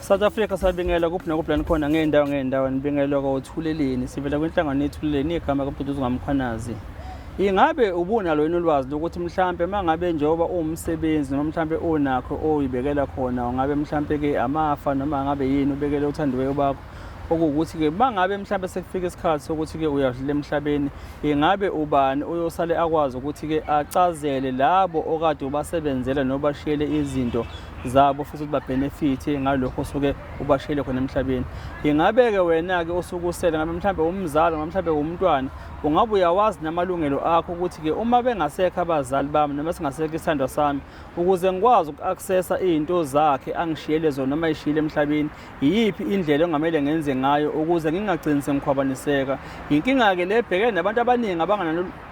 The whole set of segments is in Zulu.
South Africa sabingela kuphi nakuphi la nikhona ngey'ndawo ngey'ndawo nibingelwa koThuleleni sivela kwinhlangano yethuleleni igama kaMduduzi ngaMkhwanazi. Ingabe ubunalo yini ulwazi lokuthi mhlampe uma ngabe njengoba uwumsebenzi noma mhlampe unakho oyibekela khona ungabe mhlampe-ke amafa noma ngabe yini ubekele othandiweyo bakho okuwukuthi-ke uma ngabe mhlampe sekufika isikhathi sokuthi-ke uyadlula emhlabeni ingabe ubani uyosale akwazi ukuthi-ke acazele labo okade ubasebenzela nobashiyele izinto zabo futhi ukuthi babhenefithe ngalokho osuke ubashiyele khona emhlabeni. Ingabe-ke wena-ke osuke usele ngabe mhlawumbe umzali noma mhlawumbe umntwana ungabe uyawazi namalungelo akho ukuthi-ke uma bengasekho abazali bami noma singasekho isithandwa sami ukuze ngikwazi uku-accessa iy'nto zakhe angishiyele zona noma ishiyile emhlabeni iyiphi indlela ongamele ngenze ngayo ukuze ngingagcini sengikhwabaniseka. Yinkinga-ke le ebhekene nabantu abaningi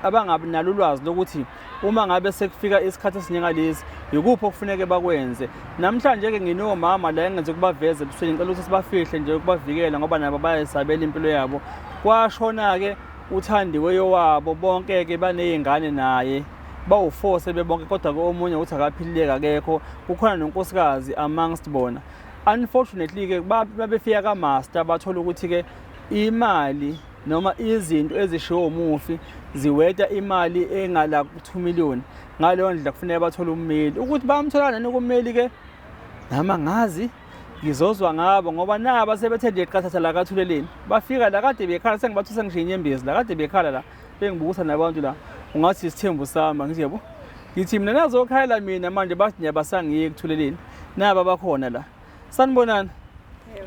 abanganalo ulwazi lokuthi uma ngabe sekufika isikhathi esinjengalesi yikuphi okufuneke bakwenze. Namhlanje-ke nginomama la engenze ukubaveza ebusweni, ngicela ukuthi sibafihle nje ukubavikela ngoba nabo bayayisabela impilo yabo. Kwashona-ke uthandiweyo wabo bonke-ke baney'ngane naye bawu-four sebebonke kodwa-ke omunye ukuthi akaphilile akekho kukhona nonkosikazi amongst bona. Unfortunately-ke babefika ka-master bathola ukuthi-ke imali noma izinto ezishiwo umufi ziweta imali engala ku-2 million. Ngaleyo ndlela kufuneka bathole ummeli. Ukuthi bayamthola nani kummeli-ke nami angazi, ngizozwa ngabo ngoba naba sebethe nje qathatha la kaThuleleni. Bafika la kade bekhala sengibathusa ngisho inyembezi la kade bekhala la bengibukusa nabantu la ungathi isithembu sami angithi yabo. Ngithi mina nazokhalela mina manje bathi ngiyabasangiye ekuthuleleni. Naba bakhona la. Sanibonani.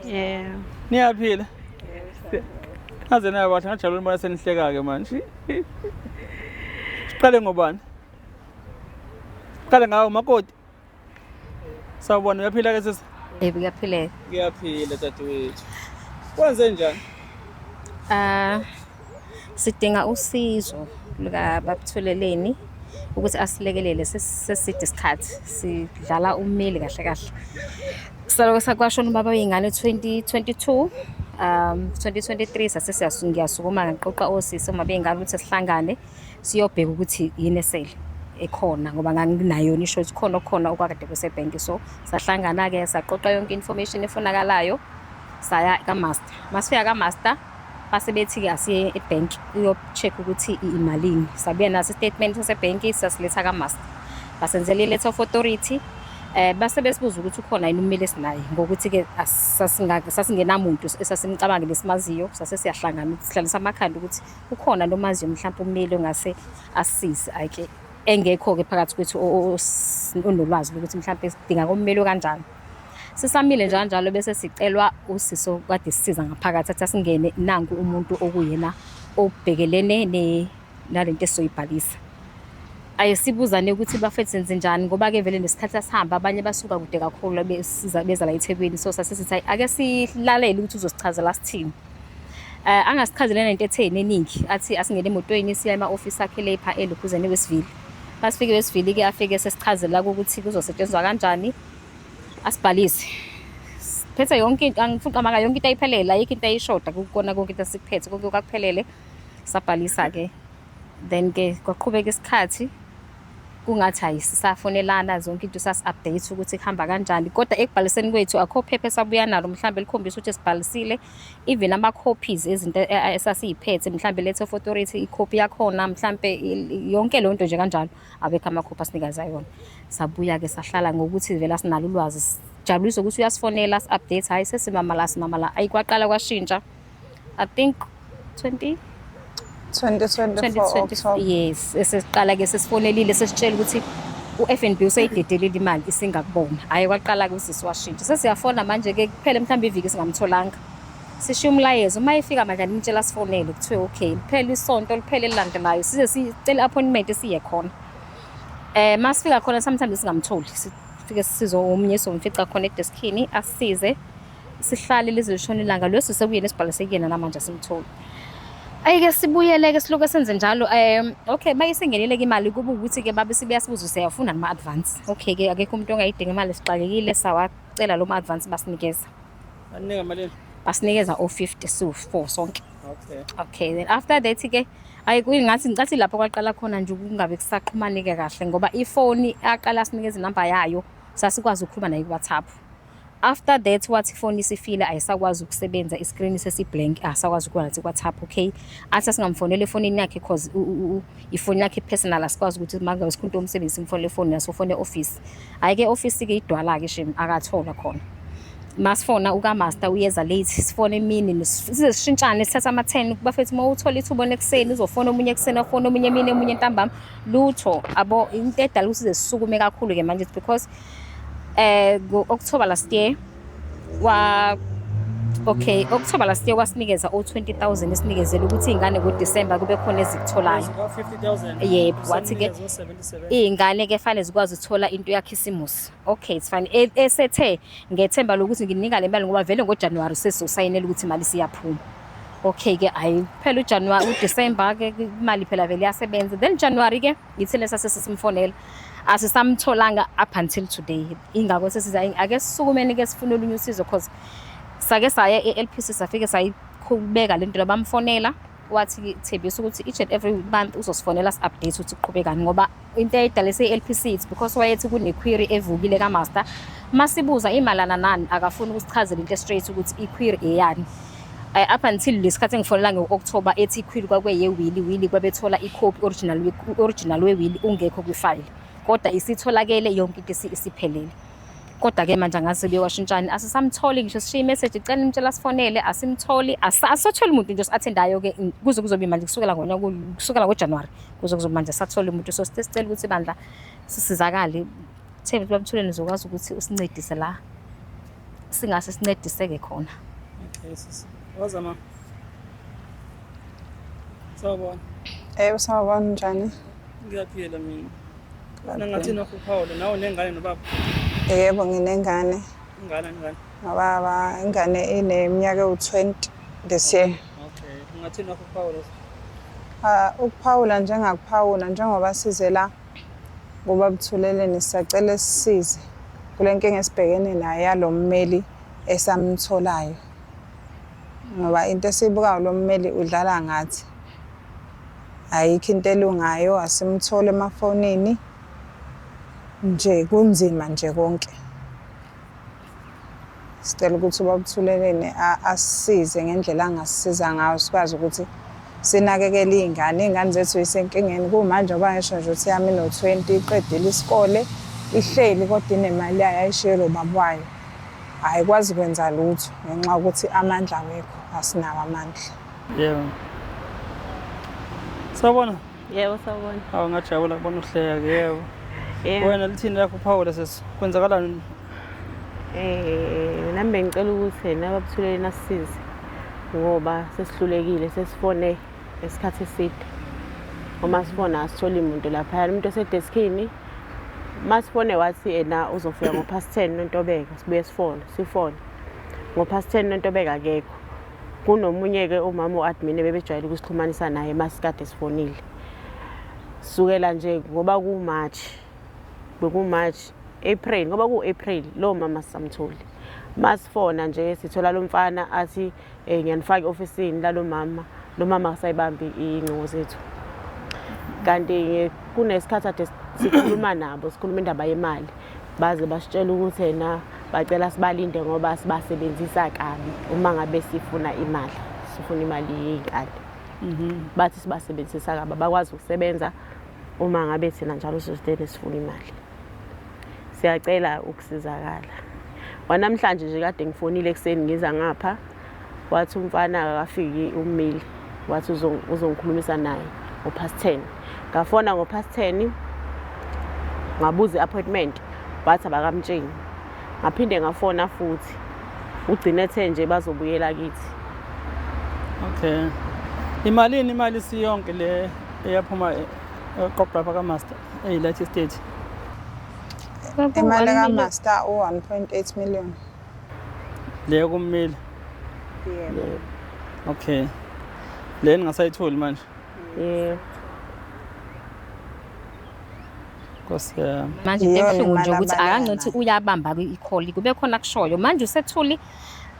Yeah. Niyaphila? Naze nabahle ngajabula ukubona senihleka-ke manje. Siqale ngobani? Siqale ngawo makoti. Sawubona uyaphila ke sisi? Yebo kuyaphileka. Ngiyaphila dadewethu. Kwenze njani? Ah sidinga usizo luka babuthuleleni ukuthi asilekelele seside isikhathi sidlala ummeli kahle kahle. Saloko sakwashona ubaba wey'ngane 2022 2023 sase ngiyasukuma ngaqoqa osisi uma bey'ngane ukuthi sihlangane siyobheka ukuthi yini esele ekhona ngoba nganginayo nisho ukuthi khona okukhona okwakade kusebhenki. So sahlangana-ke saqoqa yonke information efunakalayo saya ka-master. Masifika ka-master base bethi-ke asiye ebhenki uyo-check ukuthi imalini. Sabuya naso isitatimende sasebhenki sasiletha ka-master. Basenzela i-letter of authority. Base besibuza ukuthi ukhona yini ummeli esinaye ngokuthi-ke sasingenamuntu esasimcabanga nesimaziyo sase siyahlangana sihlalisa amakhanda ukuthi ukhona nomaziyo mhlawumpe ummeli ongase asisize ake engekho-ke phakathi kwethu onolwazi lokuthi mhlawumpe sidinga kommeli okanjani. Sisamile nje kanjalo bese sicelwa usisi okade sisiza ngaphakathi athi asingene nanku umuntu okuyena obhekelene nalento esizoyibhalisa. Aye sibuzane ukuthi bafethu senze njani ngoba-ke vele nesikhathi sasihamba abanye basuka kude kakhulu besiza beza la eThekwini so sase sithi ake silalele ukuthi uzosichazela sithini. Angasichazele nento etheni eningi athi asingene emotweni siya ema-ofisi akhe lapha elokhuzeni eWestville. Masifike eWestville-ke afike sesichazela ukuthi kuzosetshenziswa kanjani asibhalise. Siphethe yonke into angifuni amanga yonke into ayiphelele ayikho into ayishoda kukona konke into esikuphethe konke kwakuphelele sabhalisa-ke. Then ke kwaqhubeka isikhathi kungathi hayi sisafonelana zonke into sasi-update ukuthi kuhamba kanjani kodwa ekubhaliseni kwethu akho phepha esabuya nalo mhlawumbe likhombisa ukuthi sibhalisile even ama-copies ezinto esasiyiphethe mhlawumbe letter of authority ikhophi yakhona mhlawumbe yonke leyo nto nje kanjalo awekho amakhophi asinikeza yona. Sabuya-ke sahlala ngokuthi vele asinalo ulwazi sijabuliswe ukuthi uyasifonela si-update hhayi sesimama la simama la ayi kwaqala kwashintsha I think 20 2024 October. Yes, esesiqala ke sesifonelile sesitshela ukuthi u-FNB useyidedelile imali isingakubona. Hhayi kwaqala ke usisi washintsha. Sesiyafona manje ke kuphele mhlawumbe iviki singamtholanga. Sishiya umlayezo uma efika manje nimtshela sifonele kuthiwe okay liphele isonto liphele elilandelayo size sicele appointment siye khona. Masifika khona sometimes singamtholi sifike sisizo omunye somfica khona edeskini asisize sihlale lize lishone ilanga lwesu sekuyena esibhalise kuyena namanje asimtholi. Ayike sibuyele-ke siloke senze njalo okay uma isingenile-ke imali kuba ukuthi-ke babe sebeyasibuza siyawafuna nama-advance. Okay-ke akekho umuntu ongayidinga imali sixakekile sawacela lo ma-advance basinikeza. Banika malini? Basinikeza o-50 siwu-4 sonke. Okay. Okay then after that-ke ayi kuyingathi ngicathi lapho kwaqala khona nje ukungabe kusaxhumaneke kahle ngoba ifoni aqala asinikeza inamba yayo sasikwazi ukukhuluma naye ku-WhatsApp. After that wathi ifoni isifile ayisakwazi ukusebenza i-screen sesi-blank asakwazi ukuba nathi ku-WhatsApp okay. Athi asingamfonela efonini yakhe cause ifoni yakhe personal asikwazi ukuthi mangabe sikhuluma umsebenzi simfonele efonini asofone e-office. Hhayi-ke e-office-ke idwala-ke shame akatholwa khona. Masifona ukaMaster uyeza late sifone emini size sishintshane sithathe ama-10 bafethu uma uthola ithuba ekuseni uzofona omunye ekuseni afone omunye emini omunye ntambama lutho abo into edala ukuthi size sisukume kakhulu-ke manje it's because ngo-October last year wa okay October last year wasinikeza o-20,000 esinikezela ukuthi iy'ngane ngoDisemba kube khona ezikutholayo. Yebo, wathi-ke iy'ngane-ke fanele zikwazi ukuthola into yakhisimusi. Okay, it's fine. Esethe ngethemba lokuthi nginika le mali ngoba vele ngoJanuwari sesizosayinela ukuthi imali isiyaphuma. Okay ke hayi phela uJanuwari uDisemba ke imali phela vele iyasebenza. Then January ke yithina sase simfonela. Asisamtholanga up until today. Ingakho sesiza ake sisukumeni ke sifune olunye usizo cause sake saya e-LPC safike sayiqhubeka lento labamfonela wathi thembisa ukuthi each and every month uzosifonela si-update ukuthi kuqhubekani ngoba into eyayidalise i-LPC it's because wayethi kune-query evukile ka-master masibuza imalana nani akafuni ukusichazela into straight ukuthi i-query eyani. Up until lesikhathi engifonela ngo-October ethi i-query kwakweye-will will kwabethola i-copy original we-will ungekho kwi-file kodwa isitholakele yonke into isiphelele. Kodwa-ke manje angazi sebeyowashintshani asisamtholi ngisho sishiye i-message icela nimtshela asifonele asimtholi asatholi umuntu nje osi-athendayo-ke kuze kuzobe manje kusukela ngonyaka kusukela ngoJanuwari kuze kuzobe manje asatholi umuntu so sicela ukuthi bandla sisizakale themba ukuthi babuthuleni uzokwazi ukuthi usincedise la singase sincediseke khona. Okay sisi. Wazama. Sawubona. Yebo, sawubona njani? Ngiyaphila mina. Nangathini ukuphawula nawe nengane nobaba? Yebo, nginengane. Ingane ingane. Nobaba, ingane ineminyaka ewu-20 this year. Okay. Ungathini ukuphawula? Ukuphawula njengakuphawula njengoba size la kuba buthuleleni sisacela sisize kule nkinga esibhekene nayo yalo mmeli esamtholayo. Ngoba into esiyibukayo lo mmeli udlala ngathi. Ayikho into elungayo, asimtholi emafonini. Nje kunzima nje konke. Sicela ukuthi uBaba asisize ngendlela angasisiza ngayo sikwazi ukuthi sinakekele iy'ngane. Iy'ngane zethu zisenkingeni kumanje ngoba ngisho nje ukuthi yami ino-20 iqedile isikole, ihleli kodwa inemali yayo ayishiyelwe ubaba wayo. Ayikwazi kwenza lutho ngenxa yokuthi amandla awekho, asinawo amandla. Yebo. Sawubona. Yebo, sawubona. Awu ngajabula kubona uhleka yebo. Yebo. Wena lithini lakho uphawula sesi? Kwenzakalani? Nami bengicela ukuthi yena ababuthulele asisize ngoba sesihlulekile sesifone isikhathi eside. Uma sifona asitholi muntu laphaya umuntu osedeskini masifone wathi yena uzofika ngo-past 10 noNtobeka sibuye sifone sifone ngo-past 10 noNtobeka akekho. Kunomunye-ke umama u-admin ebebejwayele ukusixhumanisa naye masikade sifonile. Sukela nje ngoba ku-March beku-March April ngoba ku-April lo mama sisamtholi. Masifona nje sithola lo mfana athi ngiyanifaka e-ofisini lalo mama, lo mama akasayibambi iy'ngcingo zethu. Kanti kunesikhathi ade sikhuluma nabo sikhuluma indaba yemali baze basitshela ukuthi ena bacela sibalinde ngoba sibasebenzisa kabi uma ngabe sifuna imali, sifuna imali yey'ngane. Bathi sibasebenzisa kabi abakwazi ukusebenza uma ngabe thina njalo sizitele sifuna imali. Siyacela ukusizakala. Wanamhlanje nje kade ngifonile ekuseni ngiza ngapha wathi umfana akafiki ummeli wathi uzongikhulumisa naye ngo-past 10. Ngafona ngo-past 10 ngabuza i-appointment wathi abakamtsheli. Ngaphinde ngafona futhi ugcine ethe nje bazobuyela kithi. Okay. Imalini imali siyonke le eyaphuma eqoqwa lapha kaMaster e-United States? Imali kaMaster u-1.8 million. Leyo kummeli. Yebo. Okay. Le ningasayitholi manje. Yebo. Nkosi yami. Manje into Iyona ebuhlungu nje imali ukuthi abaleka akancothi nayo. uyabamba i-call kube khona kushoyo manje usethuli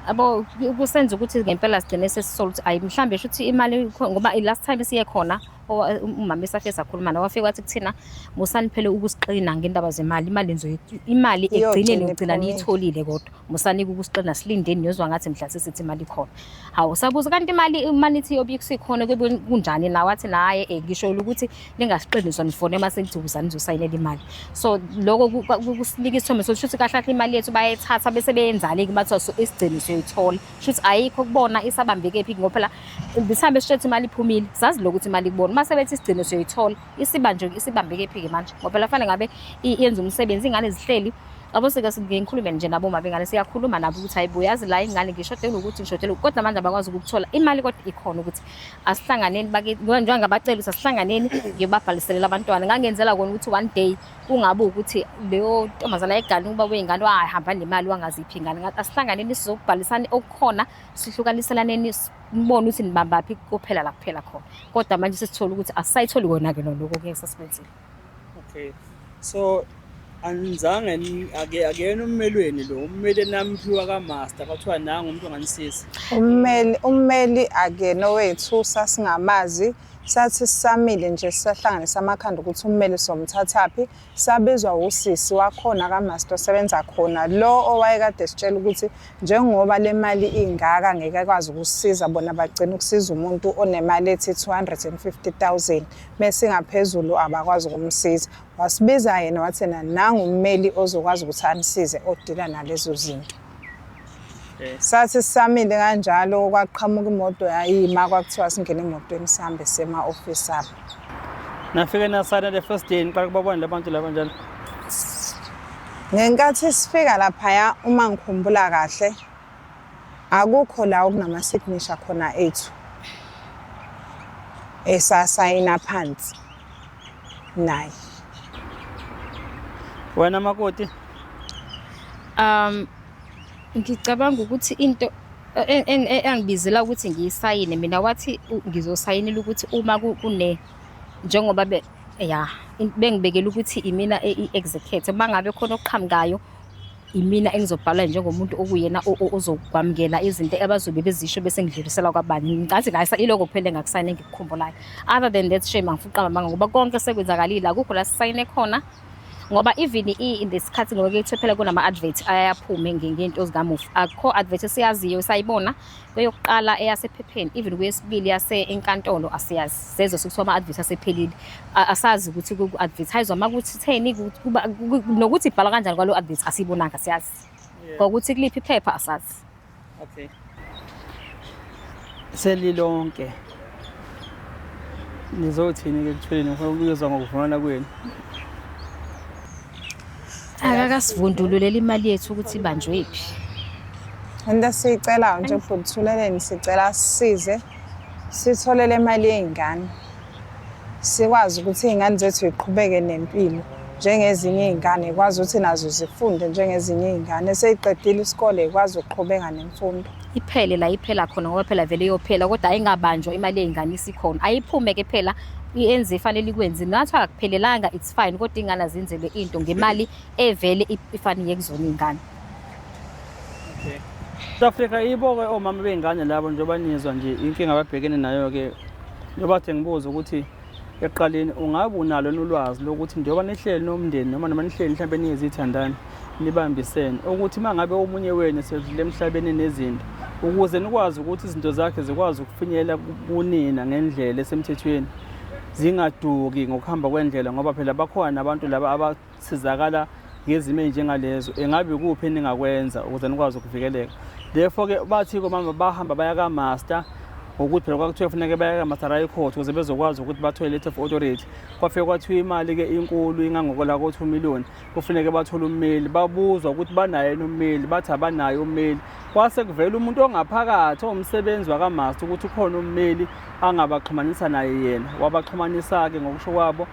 abo kusenza ukuthi ngempela sigcine sesisola ukuthi ayi mhlambe shuthi imali ngoba i-last time siye khona Umama esafike sakhuluma naye, wafika wathi kuthina musani phela ukusiqina ngendaba zemali, imali imali ekugcineni Iyogcina ugcina iphumile. niyitholile, kodwa musani ukusiqina, silindeni niyozwa ngathi mhla sesithi imali ikhona. Hawu, sabuza kanti imali imali ithi yobe isikhona kube kunjani na? Wathi naye ngisho ukuthi ningasiqiniswa nifone uma senithi uzani nizosayinela imali. So lokho kusinika isithombe sokuthi shuthi kahle kahle imali yethu bayayithatha bese beyenzani-ke uma kuthiwa isigcino siyoyithola. Shuthi ayikho kubona, isabambeke phi? Ngoba phela sihambe sisho imali iphumile, sazi lokuthi imali ikubona. Uma sebethi isigcino siyoyithola, isibanjwe isibambeke phi-ke manje? Ngoba phela fanele ngabe yenza umsebenzi, ingane zihleli yabo. Sike ngikhulume nje nabo uma bengane, siyakhuluma nabo ukuthi hayi bo, yazi la ingane ngishodela ukuthi ngishodela, kodwa manje abakwazi ukukuthola imali, kodwa ikhona. Ukuthi asihlanganeni bakithi, njengoba ngabacela ukuthi asihlanganeni ngiyobabhaliselela abantwana. Ngangenzela kona ukuthi one day kungabe ukuthi leyo ntombazana ayigane ukuba wey'ngane wahamba nemali wangaziphi ingane. Ngathi asihlanganeni sizokubhalisani okukhona, sihlukaniselaneni, nibone ukuthi nibambaphi, kophela la kuphela khona. Kodwa manje sesithola ukuthi asisayitholi kona-ke noloko kuye sasikwenzile. Okay. So anizange ake akuyena ummelweni lo, ummeli namphiwa kaMaster kwathiwa nangu umuntu onganisiza. Ummeli akuyena owethu, sasingamazi. Sathi sisamile nje sisahlanganisa amakhanda ukuthi ummeli somthathaphi, sabizwa usisi wakhona kaMaster osebenza khona, lo owayekade sitshela ukuthi njengoba le mali ingaka ngeke akwazi ukusiza bona, bagcina ukusiza umuntu onemali ethi 250,000, mese ingaphezulu abakwazi ukumsiza. Wasibiza yena wathi yena nangu ummeli ozokwazi ukuthi anisize, odila nalezo zinto. Sathi sisamile kanjalo kwaqhamuka imoto yayima, kwakuthiwa singene emotweni sihambe siye ema-ofisi abo. Nafike nasayina the first day, niqala kubabona labantu laba njalo? Ngenkathi sifika laphaya, uma ngikhumbula kahle, akukho la okunama-signature khona ethu esasayina phansi naye. Wena makoti? Ngicabanga ukuthi into engibizela ukuthi ngiyisayine mina, wathi ngizosayinela ukuthi uma kune njengoba be ya bengibekela ukuthi imina i-executive, uma ngabe khona okuqhamukayo imina engizobhala njengomuntu okuyena ozokwamukela izinto abazobe bezisho bese ngidlulisela kwabanye. Ngicathi ngayisa iloko kuphela engakusayina engikukhumbulayo. Other than that, shame, angifuni amanga ngoba konke sekwenzakalile, akukho la sisayine khona. Ngoba even in lesikhathi, ngoba kuthiwa phela kunama-advert ayaphume ngey'nto zikamufi, akukho advert esiyaziyo esayibona kweyokuqala eyasephepheni, even kweyesibili yase enkantolo asiyazi. Sezwe sekuthiwa ama-advert asephelile. Asazi ukuthi ku-advertise uma kutheni, nokuthi ibhalwa kanjani kwalo advert asiyibonanga, siyazi ngokuthi kuliphi iphepha, asazi. Okay. Selilonke nizothini ke kuthweleni ukuyozwa ngokuvumelana kwenu? Akakasivundululela imali yethu ukuthi ibanjwe phi. Into esiyicelayo nje futhi sicela sisize sitholele imali yey'ngane, sikwazi ukuthi iy'ngane zethu ziqhubeke nempilo njengezinye iy'ngane, y'kwazi ukuthi nazo zifunde njengezinye iy'ngane. Eseyiqedile isikole y'kwazi ukuqhubeka nemfundo. Iphele la iphela khona, ngoba phela vele iyophela, kodwa ayingabanjwa imali yey'ngane isikhona. Ayiphume-ke phela, iyenze ifanele ikwenze. Nathi akuphelelanga, it's fine, kodwa iy'ngane azenzelwe into ngemali evele ifanele kuzona iy'ngane. Okay. South Africa iboke omama bey'ngane labo, njengoba nizwa nje inkinga ababhekene nayo-ke, njengoba kade ngibuza ukuthi ekuqaleni ungabe unalo ulwazi lokuthi njengoba nihleli nomndeni noma nihleli mhlawumbe niyizithandani nibambisene, ukuthi uma ngabe omunye wenu esedlule emhlabeni nezinto, ukuze nikwazi ukuthi izinto zakhe zikwazi ukufinyelela kunina ngendlela esemthethweni, zingaduki ngokuhamba kwendlela, ngoba phela bakhona nabantu laba abasizakala ngezimo ey'njengalezo, engabe ikuphi eningakwenza ukuze nikwazi ukuvikeleka? Therefore-ke bathi komama bahamba baya ka-master, ngokuthi phela kwakuthiwa kufuneke baye ka-master high court ukuze bezokwazi ukuthi bathole letter of authority. Kwafike kwathiwa imali-ke inkulu, ingangokola ko-2 million, kufuneke bathole ummeli. Babuzwa ukuthi banaye yini ummeli, bathi abanaye ummeli. Kwase kuvela umuntu ongaphakathi owumsebenzi wakamaster ukuthi ukhona ummeli angabaxhumanisa naye, yena wabaxhumanisa-ke ngokusho kwabo.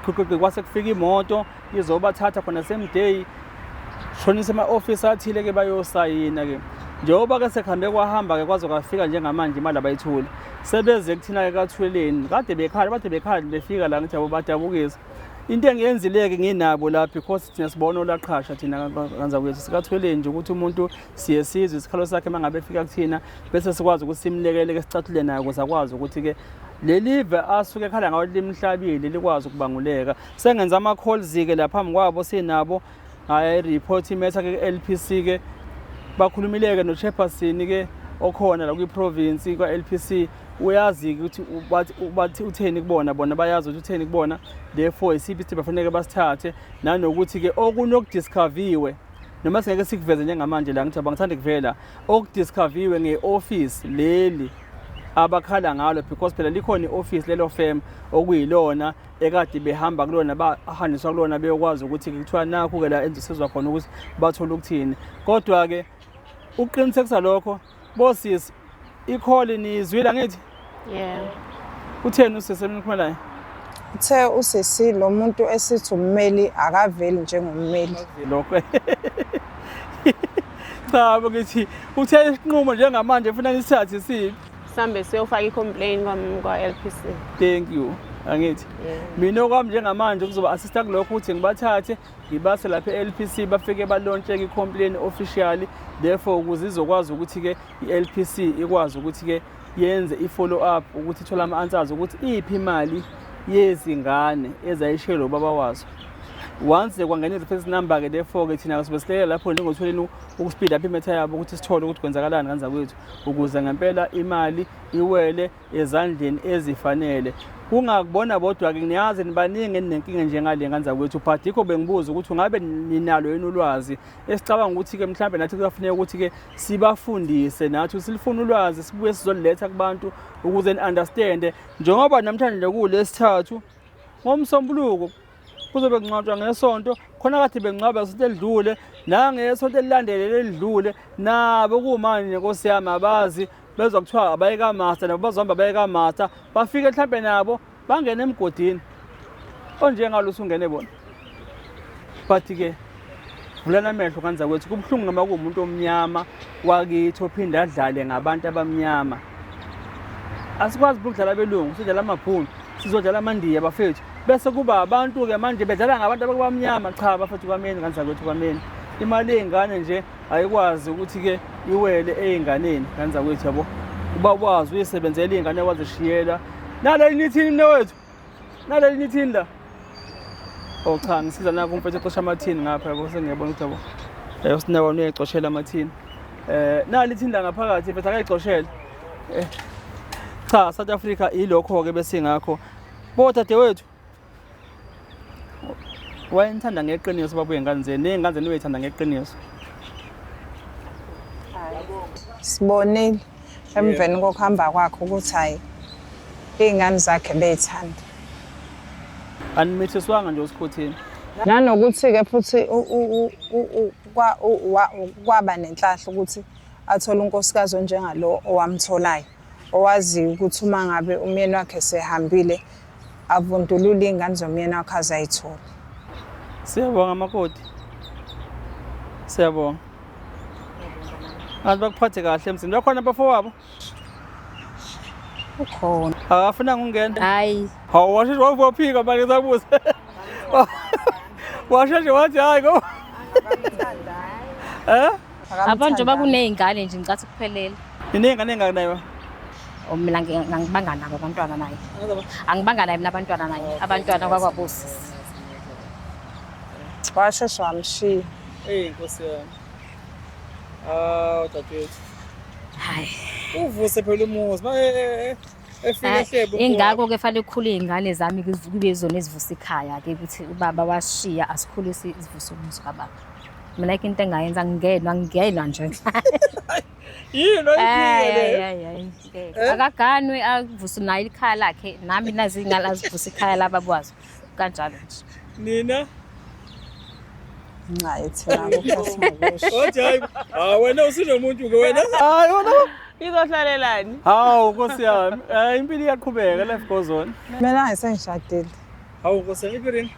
Qhiqiqi, kwase kufika imoto izobathatha khona same day, shonisa ema-ofisi athile-ke bayosayina-ke. Njengoba-ke sekuhambe kwahamba-ke kwaze kwafika njengamanje imali abayitholi, sebeze kuthina-ke kaThuleleni, kade bekhala, bade bekhala befika la. Ngithi yabo badabukisa. Into engiyenzile-ke nginabo la, because thina sibona olaqhasha thina kanzakwethu sikaThuleleni nje, ukuthi umuntu siye sizwe isikhalo sakhe uma ngabe efika kuthina, bese sikwazi ukuthi simlekeleke, sicathule naye ukuze akwazi ukuthi-ke Leli ve asuke ekhala ngawo limhlabile likwazi ukubanguleka. Sengenza ama-calls-ke la phambi kwabo sinabo, hhayi report imetha ke LPC ke bakhulumile-ke no-chairperson-ke okhona la kwi-province kwa-LPC uyazi-ke ukuthi bathi utheni kubona bona bayazi ukuthi utheni kubona therefore isiphi isithemba fanele basithathe nanokuthi-ke okunye okudiscoviwe noma singeke sikuveze njengamanje la ngithi abangithandi kuvela okudiscoviwe nge-office leli abakhala ngalo because phela likhona i-office lelo firm okuyilona ekade behamba kulona bahanjiswa kulona beyokwazi ukuthi kuthiwa nakhu-ke la enzisizwa khona ukuthi bathole ukuthini kodwa-ke ukuqinisekisa lokho bosisi ikholi niyizwile angithi Yeah. Utheni usisi emnikhumelayo? Uthe usisi lo muntu esithi ummeli akaveli njengommeli. Lokho. Cha ngithi uthe isinqumo njengamanje funa nisithathe siphi? Sambe siyofaka i-complaint kwa-LPC. Thank you. Angithi. Mina okwami njengamanje kuzoba assista kulokho ukuthi ngibathathe ngibase lapha e-LPC bafike balontshe i-complaint officially therefore ukuze izokwazi ukuthi-ke i-LPC ikwazi ukuthi-ke yenze i-follow up ukuthi ithole ama-answers ukuthi iphi imali yezingane ezayishiyelwe ubaba wazo once kwangena i-reference number-ke therefore-ke thina sobe silelela lapho njengotholeni ukuspeed up imetha yabo ukuthi sithole ukuthi kwenzakalani kanza kwethu ukuze ngempela imali iwele ezandleni ezifanele kungakubona bodwa-ke niyazi nibaningi eninenkinga njengale nganza kwethu but yikho bengibuza ukuthi ungabe ninalo yini ulwazi esicabanga ukuthi-ke mhlawumbe nathi kuyafuneka ukuthi-ke sibafundise nathi silifuna ulwazi sibuye sizoliletha kubantu ukuze ni-understande njengoba namhlanje nje kuwulesithathu ngomsombuluko kuzobe kungcwatshwa ngesonto khona kade bengcwaba ngesonto elidlule nangesonto elilandele lelidlule nabo kumanje nkosi yami abazi bezwa kuthiwa abaye kamaster nabo bazohamba baye kamaster bafike mhlampe nabo bangene emgodini onjengalo usungene bona but-ke vulana amehlo kanza kwethu kubuhlungu noma kuwumuntu omnyama wakithi ophinde adlale ngabantu abamnyama asikwazi ukudlala abelungu sidlala amabhunu sizodlala amandiya bafethu bese kuba abantu-ke manje bedlala ngabantu abamnyama cha bafethu kwameni kanza kwethu kwameni imali yey'ngane nje ayikwazi ukuthi-ke iwele ey'nganeni kanza kwethu yabo uba wazi uyisebenzela iy'ngane wazishiyela naleli nithini mnewethu naleli nithini la oh cha ngisiza nakho umfethu exosha amathini ngapha yabo sengiyabona ukuthi yabo usinakwana uyayicoshela amathini nali ithini la ngaphakathi mfethu akayicoshele cha South Africa ilokho-ke besingakho bodadewethu wayenithanda ngeqiniso baba uy'ngane zenu ney'ngane zenu uyayithanda ngeqiniso Sibonile emveni kokuhamba kwakhe ukuthi hhayi iy'ngane zakhe bey'thanda. Animithiswanga nje usikhotheni. Nanokuthi-ke futhi kwaba nenhlahla ukuthi athole unkosikazi onjengalo owamtholayo, owaziyo ukuthi uma ngabe umyeni wakhe esehambile avundulule iy'ngane zomyeni wakhe azayithola. Siyabonga makoti. Siyabonga. Abantu bakuphathe kahle emzini. Bakhona abafowabo? Ukhona. Akafunanga ukungena. Hayi. Hawu washeshe waphika manje ngisabuza. Washeshe wathi hayi go. Eh? Abantu njengoba kuney'ngane nje ngicathi kuphelele. Niney'ngane ey'ngaki naye? Oh, mina angibanga nabo abantwana naye. Angibanga naye mina abantwana naye. Abantwana kwakwabosisi. Washeshe wamshiya. Eyi Nkosi yami. Awu dadewethu. Hayi. Uvuse phela umuzi. Ma efika ehlebo. Ingakho ke fanele kukhule iy'ngane zami kube yizona ezivusa ikhaya ke ukuthi ubaba washiya asikhulise izivuse umuzi kababa. Mina ayikho into engayenza ngingenwa ngingenwa nje. Yini oyiphike le? Hayi hayi hayi. Akaganwe avuse naye ikhaya lakhe nami nazi ingane azivuse ikhaya lababa wazo. Kanjalo nje. Nina? Hayi thina akukho esingakusho. Othi hayi. Ah wena usunomuntu ke wena. Hayi wena. Izohlalelani? Hawu Nkosi yami. Eh impilo iyaqhubeka life goes on. Mina ngisengishadile. Hawu Nkosi yami iphi ring?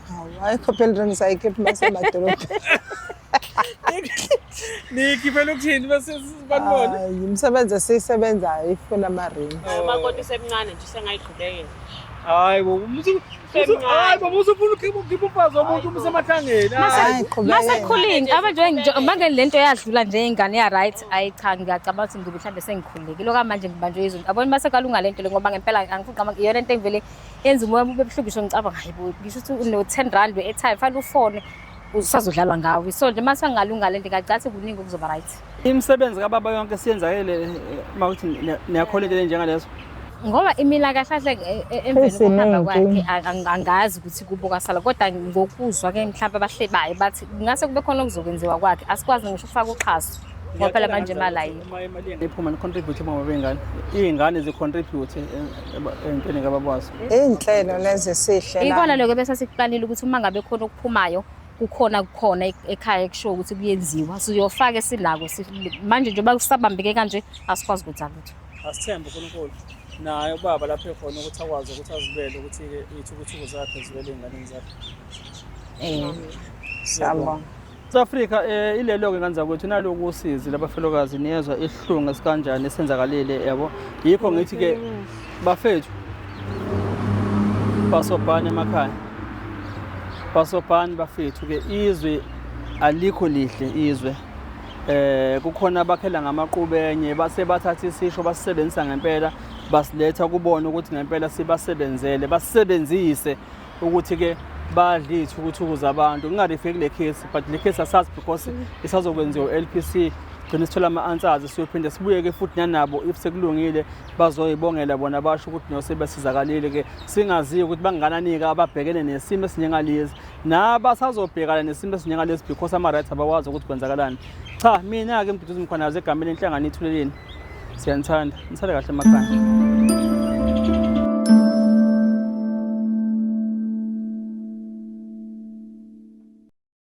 Hawu ayikho phela ring sayikhipha masemadolobheni. Nikhiphela ukuthini bese banibone? Hayi imisebenzi esiyisebenzayo ifuna ama-ring. Umakoti usemncane nje usengayiqhubekela. Hayi bo, hayi bo, usufuna ukhipha umfazi womuntu umuse emahlangeni. Hayi, qhubeka. Masekhulile abantu manje lento yadlula nje ingane ya right ayi cha ngiyacabanga ukuthi ngibe mhlambe sengikhululekile okwamanje ngibanjwe izinto abona masekalunga lento le ngoba ngempela angifuni qama iyona into engivele yenza umoya ube buhlungu ngisho ngicabanga hayi bo ngisho ukuthi uno 10 rand we-airtime fanele ufone usazodlalwa ngawe so nje mase ngalunga lento ngacathi kuningi okuzoba right. Imisebenzi kababa yonke siyenzakele mawuthi niyakhola into enjengalezo. Ngoba imila kahle kahle emveni kokuhamba kwakhe angazi ukuthi kubo kwasala kodwa ngokuzwa ke mhlawumbe abahlebayo bathi kungase kube khona okuzokwenziwa kwakhe asikwazi ngisho ukufaka uxhaso ngoba phela manje imali ayikho. Uma imali iphuma ni-contribute uma bengane. Iy'ngane zi-contribute entweni kababa wazo. Iy'nhlelo lezi sihle Ikona lokho bese sikuqalile ukuthi uma ngabe khona okuphumayo kukhona kukhona ekhaya ekusho ukuthi kuyenziwa siyofaka esinako manje njengoba kusabambeke kanje asikwazi ukwenza lutho. Asithembe uNkulunkulu naye ubaba lapho ekhona ukuthi akwazi ukuthi azibele ukuthi-ke iy'thukuthuku zakhe ziwele ey'nganeni zakhe. Siyabonga. South Africa ilelo-ke ngane zakwethu naloku usizi labafelokazi niyezwa isihlungu esikanjani esenzakalile yabo yikho ngithi-ke bafethu basobhani emakhaya basobhani bafethu-ke izwe alikho lihle izwe kukhona abakhela ngamaqhubenye base bathatha isisho basisebenzisa ngempela basiletha kubona ukuthi ngempela sibasebenzele basisebenzise ukuthi ke badle iy'thukuthuku zabantu ngingarifeki kule case but le case asazi because isazokwenziwa u-LPC gcina sithola ama-answers siyophinde sibuye-ke futhi nanabo if sekulungile bazoyibongela bona basho ukuthi no sebesizakalile-ke singaziyo ukuthi bangakanani-ke ababhekene nesimo esinjengalezi nabasazobhekana nesimo esinjengalesi because ama-rights abawazi ukuthi kwenzakalani. Cha mina-ke Mduduzi Mkhwanazi egameni lenhlangano Ithuleleni siyanithanda nisale kahle emakhaya.